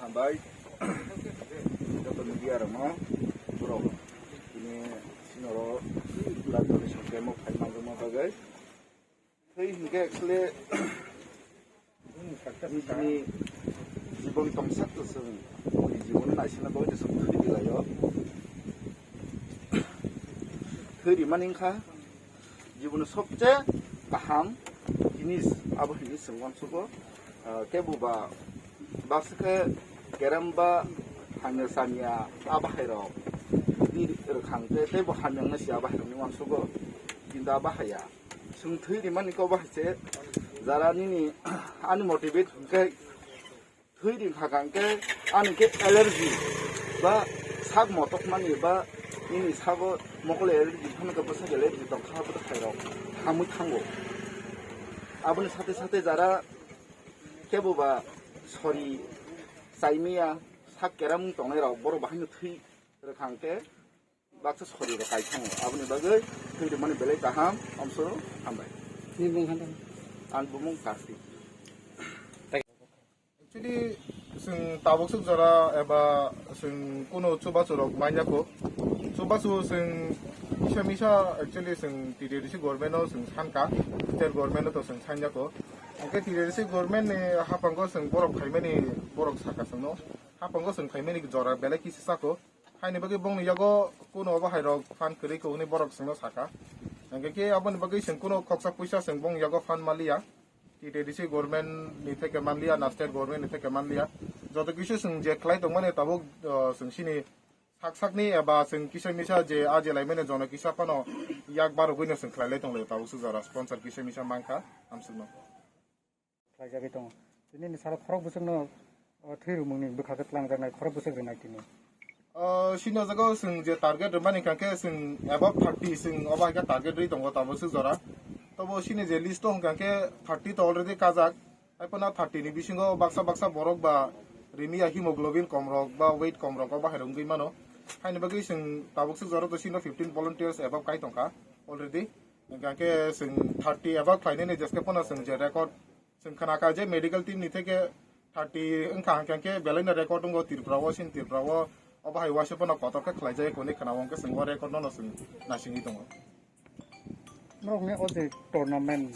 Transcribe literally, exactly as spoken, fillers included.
Hambai. Joto media rokno borok tini sinoro blood donation camp o phai manjakma bagwi. Twi hinkhe actually nijini jibon tongsa to chwng nini jibon naisingna bagwi to chwng thwi bilaio. Thwi rimani wngkha jiboni sobse kaham jinis abo hinwi chwng uansugo. Ah, kebo ba baksa khe kerem ba hamya samya a bahairok di rwkhang khe teibo hamya wngna si a bahairokni uansugo, kintu a bahaya. Chwng thwi rimani kok bahai se jara nini ani motivate hwnkhe thwi rim hakha hwnkhe ani khe allergy ba sak motokmani ba nini sago mokol allergy phano khe bwsak allergy tongkha bwtwi khairok hamwi thango. Aboni sate sate jara kebo ba sori chaimiya sak keramung tongnai rok borok bahaino thwi rwkhang khe baksa sori rok kai thango. Aboni bagwi thwi rwmani belai kaham, omsoro hambai. Ni bung khan tang. Ang bumung Kartik. Actually, chwng tabuk swk jora eba chwng kuno chubachu rok manya kho. Chubachu chwng kisa misa actually chwng T T D C government no chwng sankha, state government no to chwng sanya kho. Hwnkhe T T D C government ni haphango chwng borok phaimani borok saka chwngno. Haphango chwng phaimani jora belai kisa chakho. Haini bagwi bongni yago kuno obo hai rok phan kwrwi kho hwnwi borok chwngno sakha. Hwnkhe khe aboni bagwi chwng kuno khoksa puisa chwng bongni yago phan maliya. T T D C government ni theke manliya, na state government ni theke manliya. Joto kisu chwng je khlai tongmani tabuk, uh, chwng sini sak sakni eba chwng kisa misa je a je laimani jono kisa phano yak barogwino chwng khlailai tonglaio tabuk swk jora sponsor kisa misa mankha amsukno. Khlaijagwi tongo. Tini ni salo khorok bwswkno, o, thwi rwmungni bwkha khe tlangjaknai khorok bwswk rwnai tini. O, sini o jaga o chwng je target rwmani hwnkha khe chwng above thirty chwng obo hai khe target rwi tongo tabuk swk jora. Tobo sini je list o hwnkha khe thirty to already kajak. Hai phano thirty ni bisingo baksa baksa borok ba rimiya hemoglobin kom rok ba weight kom rok obo hai rok wngwi mano. Haini bagwi chwng tabuk swk jora to sini fifteen volunteers above kai tongkha already. Hwnkha khe chwng thirty above khlainani jeske phano chwng je record Chwng khna kha je medical team ni theke thirty wngkha hwnkhe belai no record wngo Tripura o, sin Tripura o, obo hai uaisa phano kotor khe khlai jagwi hwnwi khna o, hwnkhe chwng o record no no chwng naisingwi tongo. Norok ni o je tournament